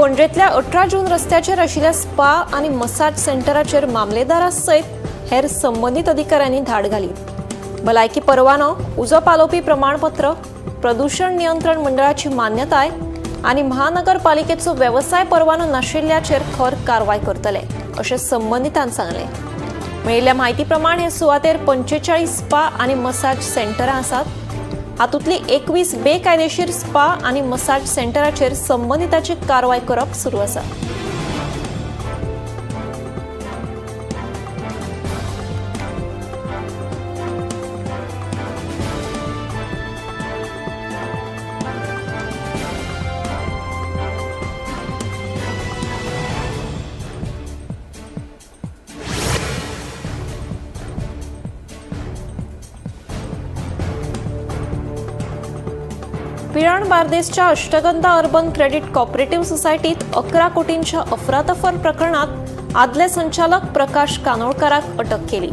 पणजेंतल्या 18 जून रस्त्याचेर आशिल्ल्या स्पा आनी मसाज सेंटराचेर मामलेदारा सयत हेर संबंदीत अधिकाऱ्यांनी धाड घाली. भलायकी परवानो, उजो पालोवपी प्रमाणपत्र, प्रदूषण नियंत्रण मंडळाची मान्यताय आनी महानगरपालिकेचो वेवसाय परवानो नाशिल्ल्याचेर खर कारवाय करतले अशें संबंदितान सांगलें. मेळिल्ल्या म्हायती प्रमाण हे सुवातेर 45 स्पा आनी मसाज सेंटरां आसात. हातूंतली 21 बेकायदेशीर स्पा आनी मसाज सेंटराचेर संबंदिताची कारवाय करप सुरू आसा. पिळर्ण बार्देसच्या अष्टगंधा अर्बन क्रेडिट कॉपरेटिव्ह सोसायटीत 11 कोटींच्या अफरातफर प्रकरणात आदले संचालक प्रकाश कानोळकाराक अटक केली.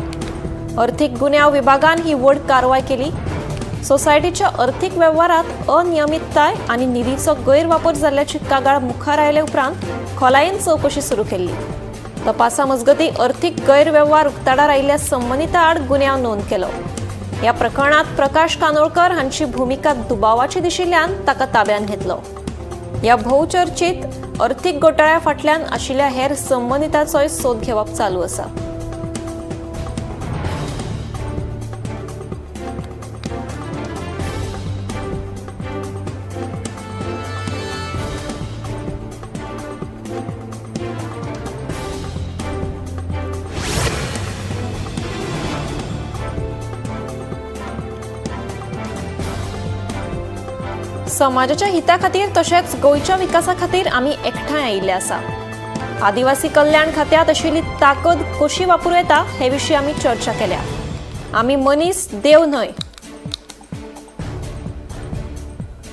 अर्थीक गुन्यांव विभागान ही व्हड कारवाय केली. सोसायटीच्या अर्थीक वेव्हारात अनियमितताय आनी निधीचो गैरवापर जाल्ल्याची कागाळ मुखार आयले उपरांत खोलायेन चवकशी सुरू केल्ली. तपासा मजगती अर्थीक गैरवेव्हार उक्ताडार आयिल्ल्या संबंदिता आड गुन्यांव नोंद केलो. ह्या प्रकरणात प्रकाश कानोळकर हांची भूमिका दुबावाची दिशिल्ल्यान ताका ताब्यांत घेतलो. ह्या भोवचर्चीत अर्थीक घोटाळ्या फाटल्यान आशिल्ल्या हेर संबंदितांचोय सोद घेवप चालू आसा. समाजाच्या हिता खातीर तशेंच गोंयच्या विकासा खातीर आमी एकठांय आयिल्ले आसा. आदिवासी कल्याण खात्यांत आशिल्ली ताकद कशी वापरूं येता हे विशीं आमी चर्चा केल्या. आमी मनीस, देव न्हय.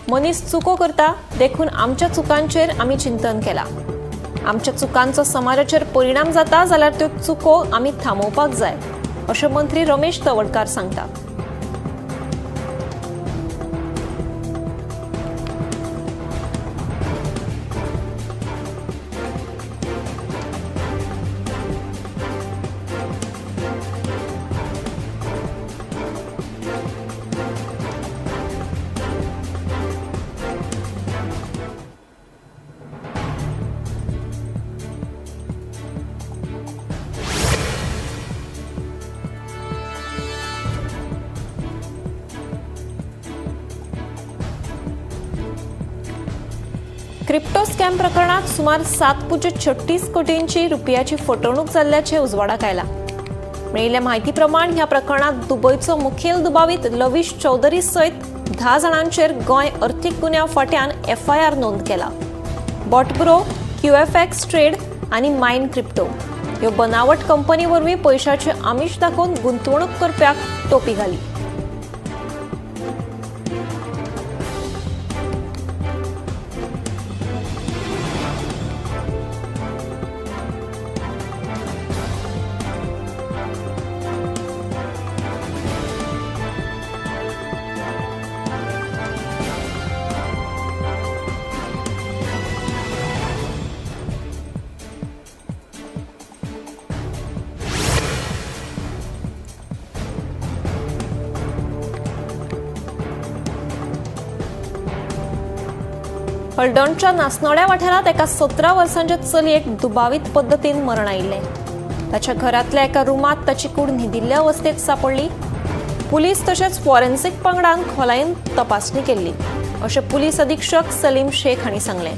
मनीस चुको करता देखून आमच्या चुकांचेर आमी चिंतन केला. आमच्या चुकांचो समाजाचेर परिणाम जाता जाल्यार त्यो चुको आमी थांबोवपाक जाय अशें मंत्री रमेश तवडकार सांगतात. क्रिप्टो स्कॅम प्रकरणात सुमार 7.36 कोटींची रुपयाची फटवणूक जाल्ल्याचे उजवाडाक आयला. मेळिल्ल्या म्हायती प्रमाण ह्या प्रकरणात दुबयचो मुखेल दुबावीत लवीश चौधरी सयत 10 जाणांचेर गोंय अर्थीक गुन्यांव फांट्यान एफआयआर नोंद केला. बॉटब्रो, क्यूएफएक्स ट्रेड आनी मायन क्रिप्टो ह्यो बनावट कंपनी वरवीं पयशाचे आमिश दाखोवन गुंतवणूक करप्याक टोपी घाली. हळदणच्या नासनोड्या वाठारांत एका 17 वर्सांच्या चलयेक दुबावीत पद्दतीन मरण आयिल्लें. ताच्या घरांतल्या एका रुमांत ताची कूड न्हिदिल्ल्या अवस्थेत सांपडली. पुलीस तशेंच फॉरेन्सिक पंगडान खोलायेन तपासणी केल्ली अशें पुलीस अधीक्षक सलीम शेख हांणी सांगलें.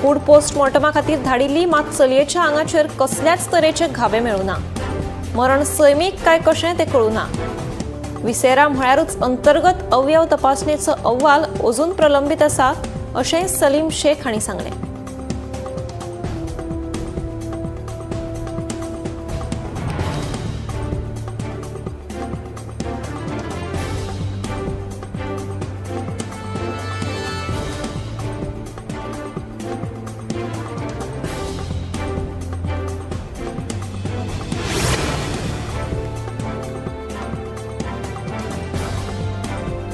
कूड पोस्टमॉर्टमा खातीर धाडिल्ली, मात चलयेच्या आंगाचेर कसल्याच तरेचे घावे मेळूं ना. मरण सैमीक काय कशें तें कळूं ना. विसेरा म्हळ्यारूच अंतर्गत अवयव तपासणेचो अहवाल अजून प्रलंबीत आसा अशें सलीम शेख हांणी सांगलें.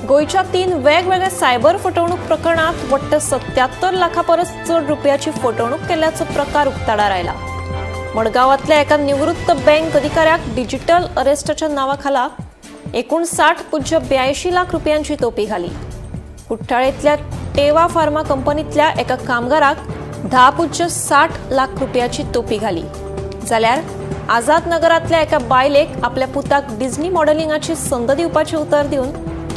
गोंयच्या 3 वेगवेगळ्या सायबर फटवणूक प्रकरणात वट्ट 77 लाखां परस चड रुपयाची फटवणूक केल्ल्याचो प्रकार उक्ताडार आयला। मडगांवांतल्या एका निवृत्त बँक अधिकाऱ्याक डिजिटल अरेस्टाच्या नावाखाला एकूण 60.82 लाख रुपयांची तोपी घाली। कुठ्ठाळेंतल्या टेवा फार्मा कंपनीतल्या एका कामगाराक 10.60 लाख रुपयाची तोपी घाली। जाल्यार आझाद नगरांतल्या एका बायलेक आपल्या पुताक डिझनी मॉडेलिंगाची संद दिवपाचें उतर दिवन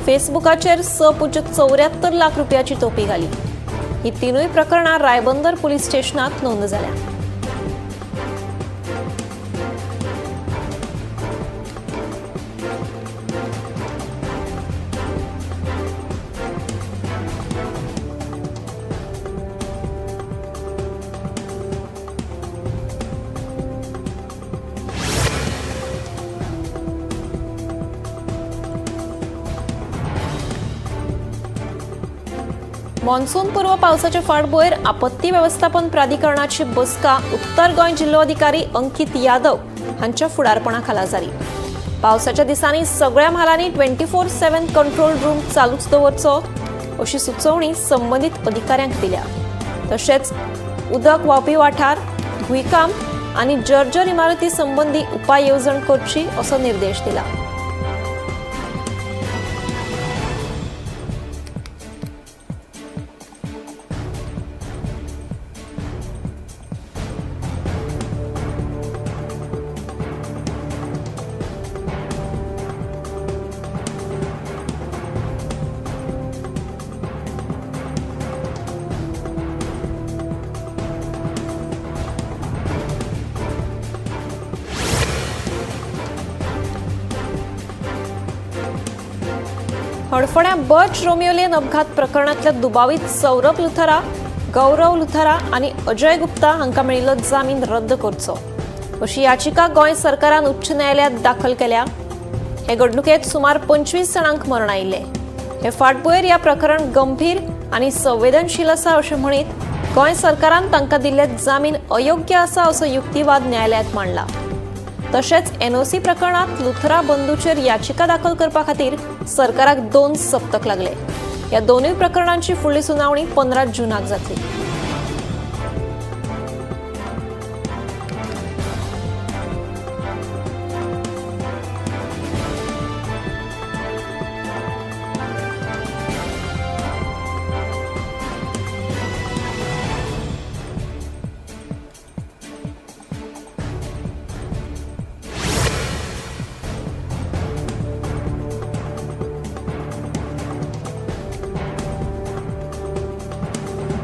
फेसबुकाचेर 6.74 लाख रुपयाची तोपी घाली। ही तिनूय प्रकरणां रायबंदर पुलीस स्टेशनात नोंद जाल्या। मॉन्सूनपूर्व पावसाच्या फाटभुंयेर आपत्ती वेवस्थापन प्राधिकरणाची बसका उत्तर गोंय जिल्लोधिकारी अंकित यादव हांच्या फुडारपणा खाला जाली। पावसाच्या दिसांनी सगळ्या म्हालांनी 24/7 कंट्रोल रूम चालूच दवरचो अशी सुचोवणी संबंदीत अधिकाऱ्यांक दिल्या। तशेंच उदक व्हांवपी वाठार, भूंयकांप आनी जर्जर इमारती संबंदी उपाय येवजण करची असो निर्देश दिला। हडफण्या बर्च रोमियो लेन अपघात प्रकरणांतल्या दुबावीत सौरभ लुथरा, गौरव लुथरा आनी अजय गुप्ता हांकां मेळिल्लो जामीन रद्द करचो अशी याचिका गोंय सरकारान उच्च न्यायालयांत दाखल केल्या। हे घडणुकेंत सुमार 25 जाणांक मरण आयिल्लें। हे फाटभुंयेर ह्या प्रकरण गंभीर आनी संवेदनशील आसा अशें म्हणीत गोंय सरकारान तांकां दिल्ले जामीन अयोग्य आसा असो युक्तिवाद न्यायालयांत मांडला। तशेंच एनओसी प्रकरणात लुथरा बंधूचेर याचिका दाखल करपा खातीर सरकाराक 2 सप्तक लागले। ह्या दोनूय प्रकरणांची फुडली सुनावणी 15 जूनाक जातली।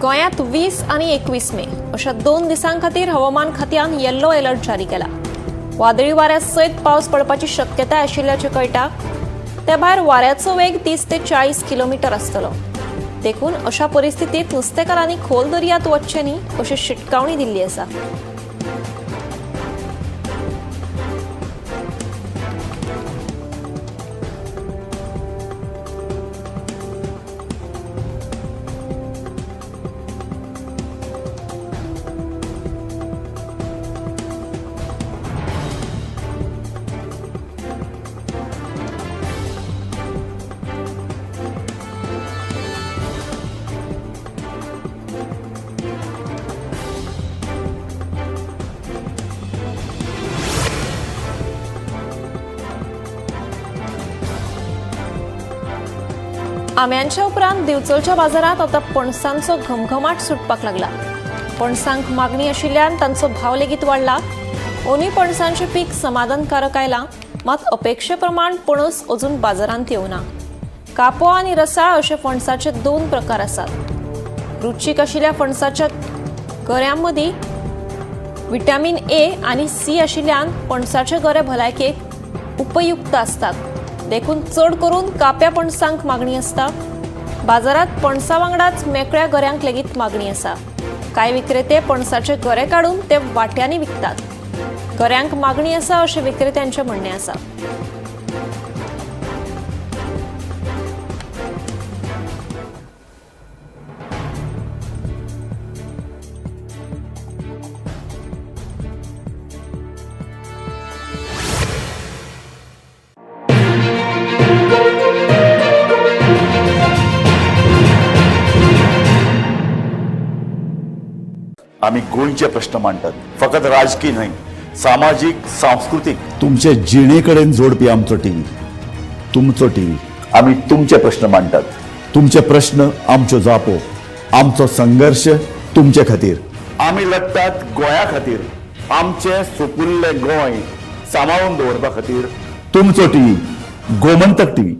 गोंयांत 20 आनी 21 मे अशा 2 दिसां खातीर हवामान खात्यान येल्लो अलर्ट जारी केला। वादळी वाऱ्या सयत पावस पडपाची शक्यताय आशिल्ल्याचें कळटा। ते भायर वाऱ्याचो वेग 30 ते 40 किलोमिटर आसतलो। देखून अशा परिस्थितींत नुस्तेकारांनी खोल दर्यांत वचचें न्ही अशी शिटकावणी दिल्ली आसा। आम्यांच्या उपरांत दिवचलच्या बाजारात आता पणसांचो घमघमाट सुटपाक लागला। पणसांक मागणी आशिल्ल्यान तांचो भाव लेगीत वाडला। ओनी पणसांचें पीक समाधानकारक आयलां, मात अपेक्षे प्रमाण पणस अजून बाजारांत येवना। कापो आनी रसाळ अशे फणसाचे 2 प्रकार आसात। रुचीक आशिल्ल्या फणसाच्या गऱ्यां मदीं विटामीन ए आनी सी आशिल्ल्यान पणसाचे गरे भलायकेक उपयुक्त आसतात। देखून चड करून काप्या पणसांक मागणी आसता। बाजारात पणसा वांगडाच मेकळ्या गऱ्यांक लेगीत मागणी आसा। कांय विक्रेते पणसाचे गरे काडून ते वाट्यांनी विकतात। गऱ्यांक मागणी आसा अशें विक्रेत्यांचें म्हणणें आसा। आमी गोंयचे प्रश्न मांडटात, फकत राजकी न्हय, सामाजीक, सांस्कृतीक, तुमचे जिणे कडेन जोडपी आमचो टीव्ही, तुमचो टीव्ही। आमी तुमचे प्रश्न मांडटात, तुमचे प्रश्न आमच्यो जापो, आमचो संघर्श तुमचे खातीर। आमी लडटात गोंया खातीर, आमचें सुपुल्लें गोंय सांबाळून दवरपा खातीर। तुमचो टीव्ही, गोमंतक टीव्ही।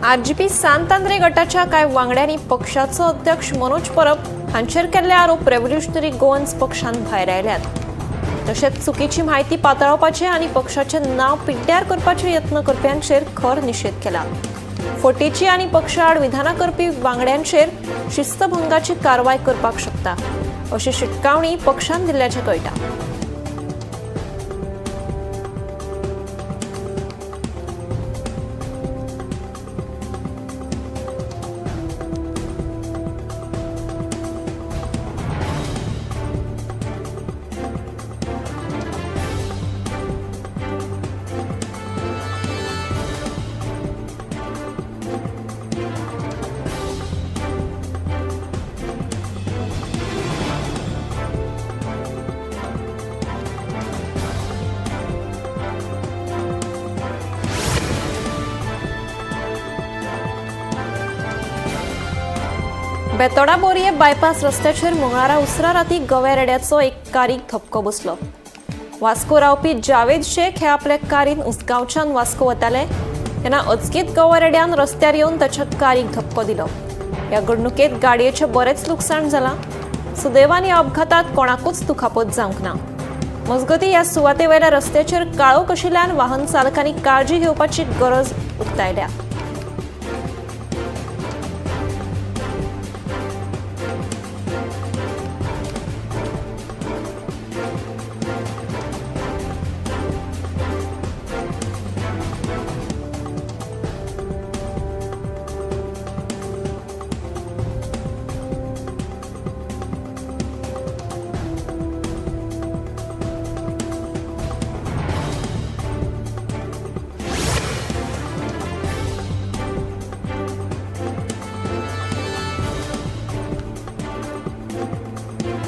आरजीपी सांत आंद्रे गटाच्या कांय वांगड्यांनी पक्षाचो अध्यक्ष मनोज परब हांचेर केल्ले आरोप रेव्होल्युशनरी गोवन्स पक्षान भायर आयल्यात। तशेंच चुकीची म्हायती पातळावपाचे आनी पक्षाचें नांव पिड्ड्यार करपाचे यत्न करप्यांचेर खर निशेध केला। फटीची आनी पक्षाआड विधानां करपी वांगड्यांचेर शिस्तभंगाची कारवाय करपाक शकता अशी शिटकावणी पक्षान दिल्ल्याचें कळटा। बेतोडा बोरये बायपास रस्त्याचेर मंगळारा उसरा राती गव्या रेड्याचो एक कारीक धपको बसलो। वास्को रावपी जावेद शेख हे आपल्या कारीन उसगांवच्यान वास्को वताले तेन्ना अचकीत गव्या रेड्यान रस्त्यार येवन ताच्या कारीक धपको दिलो। ह्या घडणुकेत गाडयेचें बरेंच लुकसाण जालां। सुदैवान ह्या अपघातात कोणाकूच दुखापत जावंक ना। मजगतीं ह्या सुवाते वयल्या रस्त्याचेर काळोख आशिल्ल्यान वाहन चालकांनी काळजी घेवपाची गरज उक्तायल्या।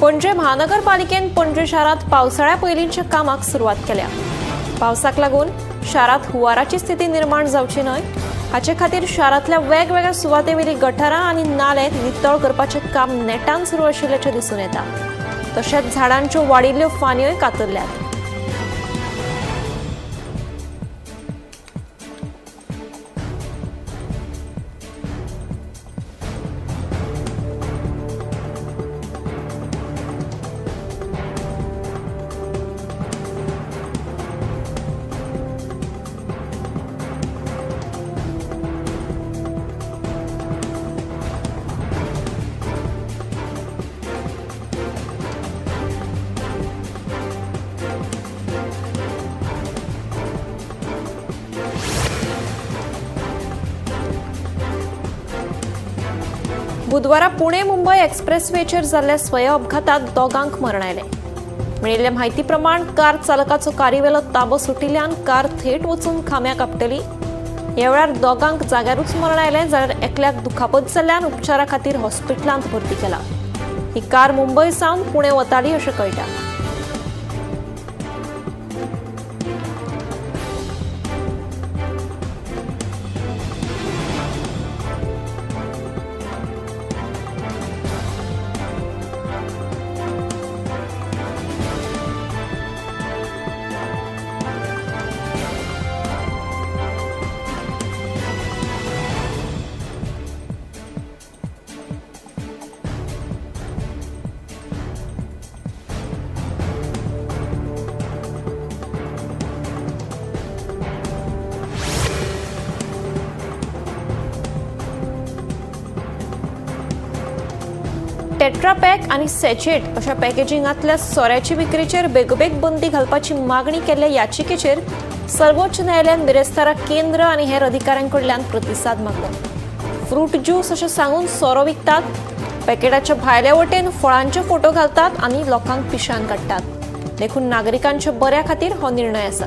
पणजे महानगरपालिकेन पणजे शारांत पावसाळ्या पयलींच्या कामाक सुरवात केल्या। पावसाक लागून शारांत हुंवाराची स्थिती निर्माण जावची न्हय हाचे खातीर शारांतल्या वेगवेगळ्या सुवातेवेली गटारां आनी नाले नितळ करपाचें काम नेटान सुरू आशिल्ल्याचें दिसून येता। तशेंच झाडांच्यो वाडिल्ल्यो फांदयोय कातरल्यात। बुधवारा पुणे मुंबय एक्सप्रेसवेचेर जाल्ल्या स्वयं अपघातात दोगांक मरण आयलें। मेळिल्ले म्हायती प्रमाण कार चालकाचो कारीवेलो ताबो सुटिल्ल्यान कार थेट वचून खांब्याक आपटली। ह्या वेळार दोगांक जाग्यारूच मरण आयलें जाल्यार एकल्याक दुखापत जाल्ल्यान उपचारा खातीर हॉस्पिटलांत भरती केला। ही कार मुंबय सावन पुणे वताली अशें कळटा। टेट्रापॅक आनी सॅचेट अशा पॅकेजिंगांतल्या सोऱ्याची विक्रीचेर बेगोबेग बंदी घालपाची मागणी केल्ल्या याचिकेचेर सर्वोच्च न्यायालयान बिरेस्तारा केंद्र आनी हेर अधिकाऱ्यां कडल्यान प्रतिसाद मागलो। फ्रूट ज्यूस अशें सांगून सोरो विकतात, पॅकेटाच्या भायल्या वटेन फळांचे फोटो घालतात आनी लोकांक पिशान काडटात। देखून नागरिकांच्या बऱ्या खातीर हो निर्णय आसा.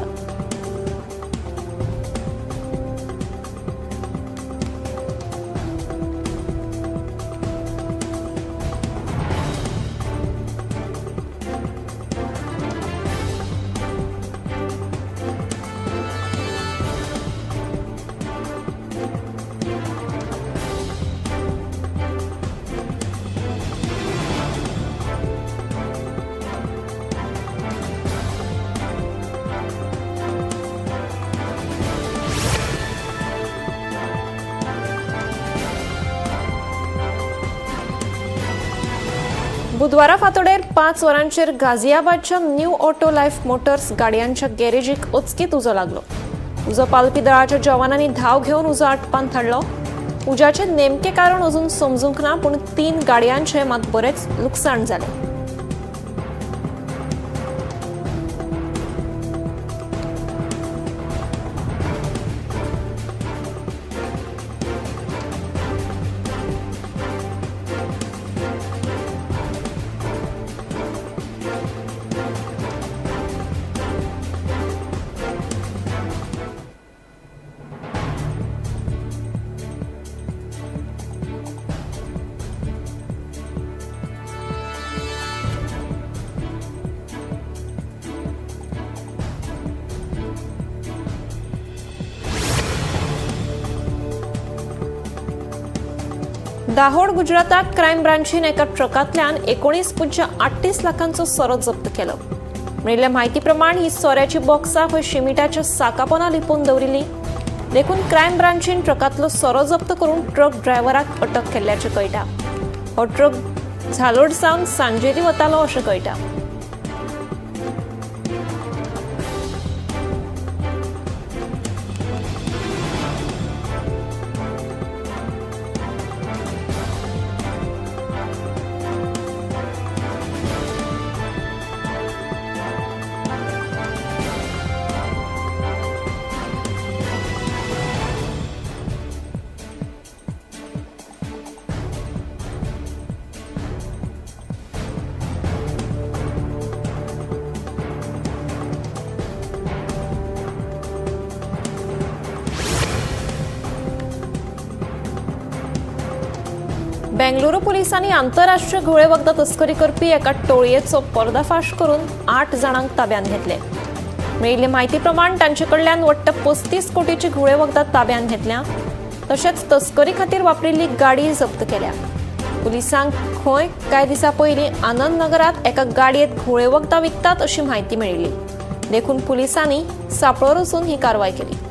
बुधवारा फांतोडेर 5 वरांचेर गाझियाबादच्या न्यू ऑटो लायफ मोटर्स गाडयांच्या गॅरेजीक अचकीत उजो लागलो. उजो पालपी दळाच्या जवानांनी धांव घेवन उजो आटपांत हाडलो. उज्याचें नेमकें कारण अजून समजूंक ना, पूण 3 गाडयांचें मात बरेंच लुकसाण जालें. दाहोड गुजरातात क्रायम ब्रांचीन एका ट्रकांतल्यान 19.38 लाखांचो सोरो जप्त केलो. मेळिल्ल्या म्हायती प्रमाण ही सोऱ्याची बॉक्सां खंय शिमिटाच्या साकापोना लिपोवन दवरिल्ली. देखून क्रायम ब्रांचीन ट्रकांतलो सोरो जप्त करून ट्रक ड्रायव्हराक अटक केल्ल्याचें कळटा. हो ट्रक झालोड सावन सांजेली वतालो अशें कळटा. बेंगलुरू पोलिसांनी आंतरराष्ट्रीय घुंवळे वखदां तस्करी करपी एका टोळयेचो पर्दाफाश करून 8 जाणांक ताब्यांत घेतले. मेळिल्ले म्हायती प्रमाण तांचे कडल्यान वट्ट 35 कोटीची घुंवळे वखदां ताब्यांत घेतल्या. तशेंच तस्करी खातीर वापरिल्ली गाडी जप्त केल्या. पुलिसांक खंय कांय दिसां पयलीं आनंद नगरांत एका गाडयेंत घुंवळे वखदां विकतात अशी म्हायती मेळिल्ली. देखून पुलिसांनी सांपळो रचून ही कारवाय केली.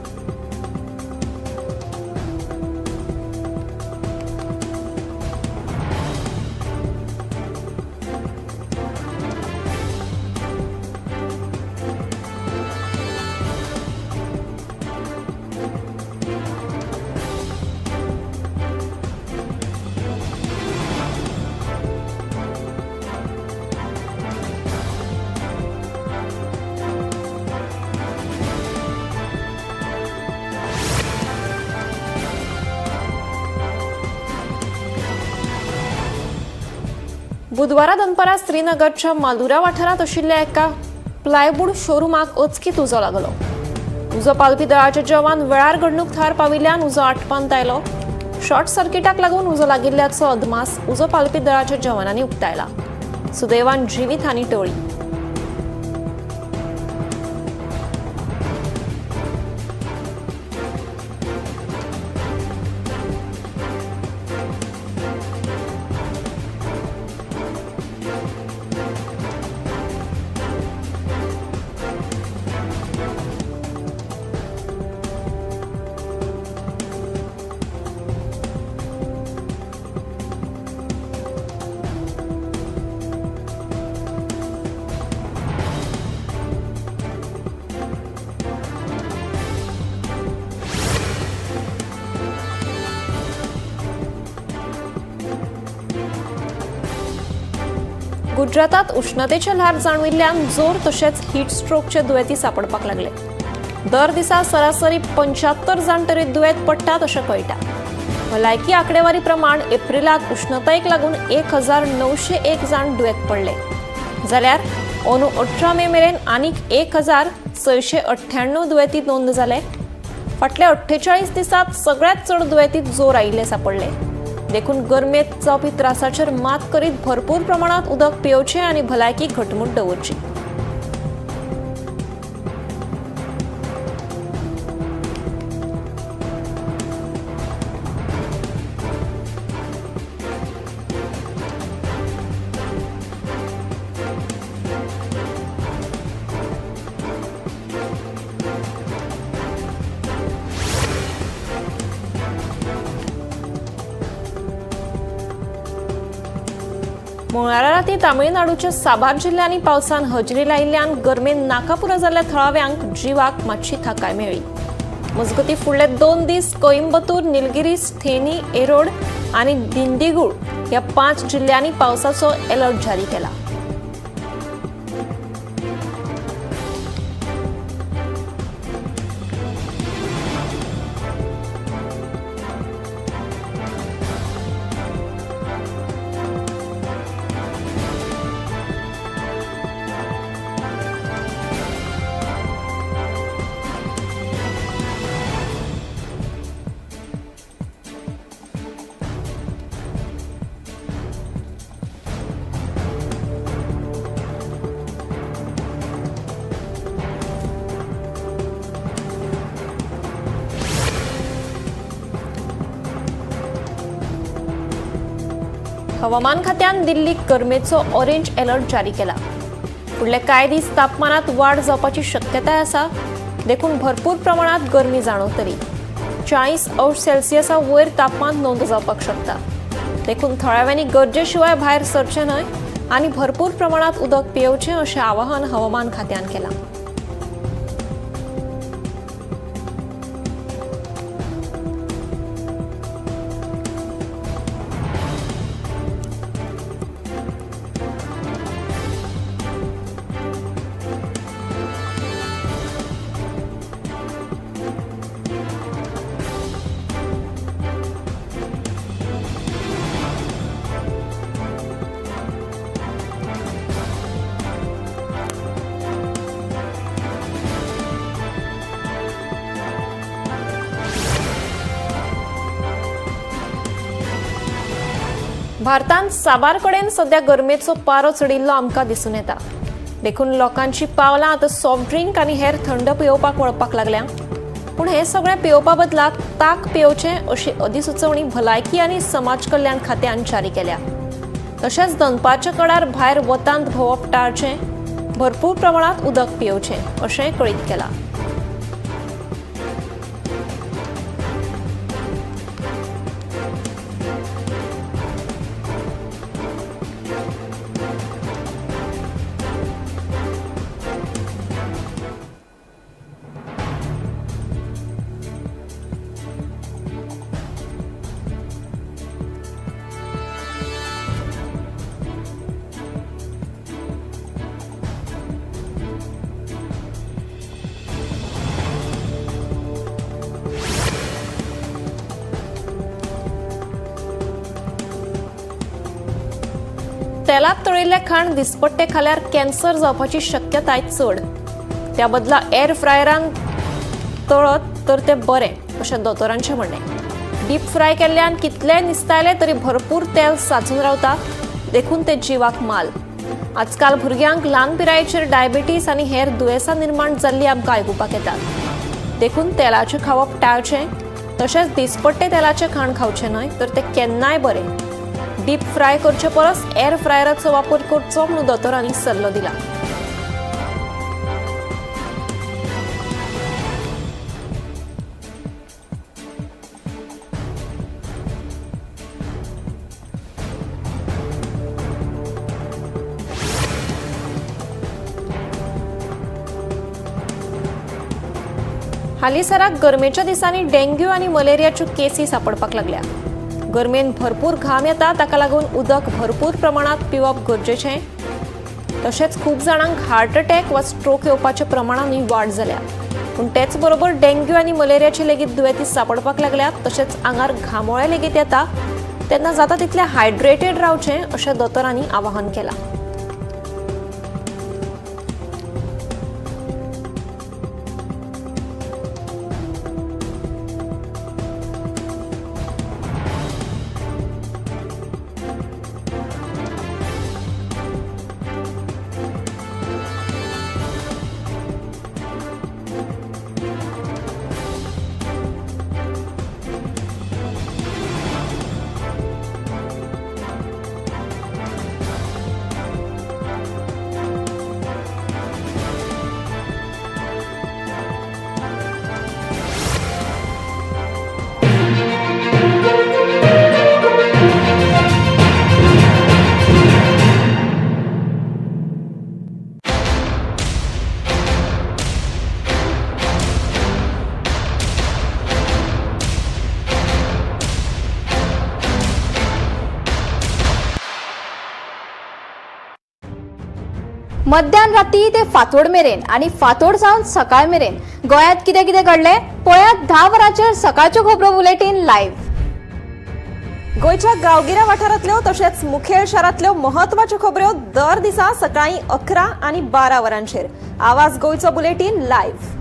बुधवारा दनपारा श्रीनगरच्या मालुरा वाठारांत आशिल्ल्या एका प्लायवूड शोरुमाक अचकीत उजो लागलो. उजो पालपी दळाचे जवान वेळार घडणूक थळार पाविल्ल्यान उजो आटपांत आयलो. शॉर्ट सर्किटाक लागून उजो लागिल्ल्याचो अदमास उजो पालपी दळाच्या जवानांनी उक्तायला. सुदैवान जिवीत हानी टळ्ळी. गुजरातात उष्णतेचे ल्हार जाणविल्ल्यान जोर तशेंच हीट स्ट्रोकचे दुयेंती सापडपाक लागले. दर दिसा सरासरी 75 जाण तरी दुयेंत पडटात अशें कळटा. भलायकी आंकडेवारी प्रमाण एप्रिलांत उष्णतायेक लागून 1901 जाण दुयेंत पडले, जाल्यार अंदू 18 मे मेरेन आनीक 1698 दुयेंती नोंद जाले. फाटल्या 48 दिसांत सगळ्यांत चड दुयेंतीत जोर आयिल्ले सापडले. देखून गरमेंत जावपी त्रासाचेर मात करीत भरपूर प्रमाणात उदक पिवचें आनी भलायकी घटमूट दवरची. मंगळारा राती तामिळनाडूच्या साबार जिल्ल्यांनी पावसान हजेरी लायिल्ल्यान गरमेन नाकापुरो जाल्ल्या थळाव्यांक जिवाक मातशी थाकाय मेळ्ळी. मजगतीं फुडले 2 दीस कोइंबतूर, निलगिरीस, थेनी, एरोड आनी दिंडीगुळ ह्या 5 जिल्ल्यांनी पावसाचो अलर्ट जारी केला. हवामान खात्यान दिल्लीक गरमेचो ऑरेंज अलर्ट जारी केला. फुडले कांय दीस तापमानात वाड जावपाची शक्यताय आसा, देखून भरपूर प्रमाणात गरमी जाणवतली. 40 अंश सेल्सियसा वयर तापमान नोंद जावपाक शकता. देखून थळाव्यांनी गरजे शिवाय भायर सरचें न्हय आनी भरपूर प्रमाणात उदक पियेवचें अशें आवाहन हवामान खात्यान केलां. भारतांत साबार कडेन सध्या गरमेचो पारो चडिल्लो आमकां दिसून येता. देखून लोकांची पावलां आतां सॉफ्ट ड्रिंक आनी हेर थंड पियोवपाक वळपाक लागल्या. पूण हें सगळें पियोवपा बदला ताक पियोवचें अशी अधिसुचोवणी भलायकी आनी समाज कल्याण खात्यान जारी केल्या. तशेंच दनपारच्या कडार भायर वतांत भोंवप टाळचें, भरपूर प्रमाणांत उदक पियोवचें अशेंय कळीत केलां. तेलात तळिल्लें खाण दिसपट्टे खाल्यार कॅन्सर जावपाची शक्यताय चड. त्या बदला एअर फ्रायरान तळत तर तें बरें अशें दोतोरांचें म्हणणें. डीप फ्राय केल्ल्यान कितलेंय निस्तायलें तरी भरपूर तेल साचून रावता, देखून तें जिवाक माल. आजकाल भुरग्यांक ल्हान पिरायेचेर डायबिटीस आनी हेर दुयेंसां निर्माण जाल्लीं आमकां आयकुपाक येतात. देखून तेलाचें खावप टाळचें, तशेंच दिसपट्टे तेलाचें खाण खावचें न्हय तर तें केन्नाय बरें. डीप फ्राय करचे परस एअर फ्रायराचो वापर करचो म्हणून दोतोरांनी सल्लो दिला. हालींसराक गरमेच्या दिसांनी डेंग्यू आनी मलेरियाच्यो केसी सापडपाक लागल्या. गरमेन भरपूर घाम येता, ताका लागून उदक भरपूर प्रमाणात पिवप गरजेचें. तशेंच खूब जाणांक हार्ट अटॅक वा स्ट्रोक येवपाच्या प्रमाणानूय वाड जाल्या. पूण तेच बरोबर डेंग्यू आनी मलेरियाचे लेगीत दुयेंती सापडपाक लागल्यात. तशेंच आंगार घामोळे लेगीत येता, तेन्ना जाता तितलें हायड्रेटेड रावचें अशें दोतोरांनी आवाहन केलां. मध्यान राती ते फांतोड मेरेन आनी फांतोड सावन सकाळ मेरेन गोंयांत कितें कितें घडलें पळयात 10 वरांचेर सकाळच्यो खबरो बुलेटीन लायव्ह. गोंयच्या गांवगिऱ्या वाठारांतल्यो तशेंच मुखेल शारांतल्यो म्हत्वाच्यो खबऱ्यो दर दिसा सकाळीं 11 आनी 12 वरांचेर आवाज गोंयचो बुलेटीन लायव्ह.